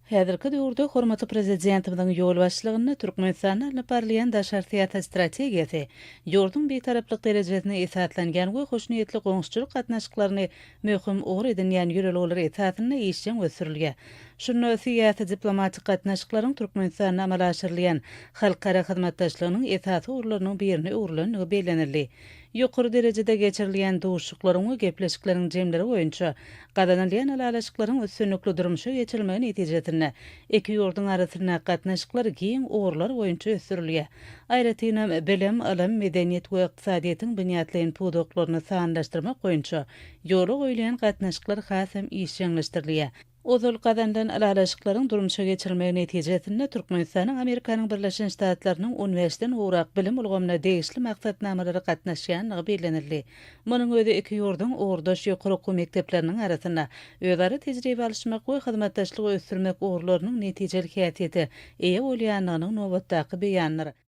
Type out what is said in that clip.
Häzirki döwürde hormatly Prezidentimiziň ýolbaşçylygynda Türkmenistanda alnyp barylýan daşary syýasat strategiýasy ýurduň Bitaraplyk derejesine esaslanýan we hoşniýetli goňşuçylyk gatnaşyklaryny möhüm ugur edinýän ýörelgeler esasynda işjeň ösdürilýär. Şunda syýasy-diplomatik gatnaşyklaryň Türkmenistanda amala aşyrylýan halkara hyzmatdaşlygynyň esasy ugurlarynyň birine öwrülendigi bellenildi. Ýokary derejede geçirilýän duşuşyklaryň we gepleşikleriň jemleri boýunça gazanylýan ylalaşyklaryň üstünlikli durmuşa geçirilmegi netijesinde iki ýurduň arasyndaky gatnaşyklar giň ugurlar boýunça ösdürilýär. Aýratynam, bilim, ylym, medeniýet we ykdysadyýetiň binýatlaýyn pudaklaryny sanlaşdyrmak boýunça ýola goýulýan gatnaşyklar hasam işjeňleşdirilýär. Ozal gazanylan ylalaşyklaryň durmuşa geçirilmegi netijesinde Türkmenistanyň Amerikanyň Birleşen Ştatlarynyň on bäşden gowrak bilim ulgamyna degişli maksatnamalara gatnaşýandygy bellenildi. Munuň özi iki ýurduň ugurdaş ýokary okuw mekdepleriniň arasynda özara tejribe alyşmak we hyzmatdaşlygy ösdürmek ugurlarynyň netijeli häsiýete eýe bolýandygynyň nobatdaky beýanydyr.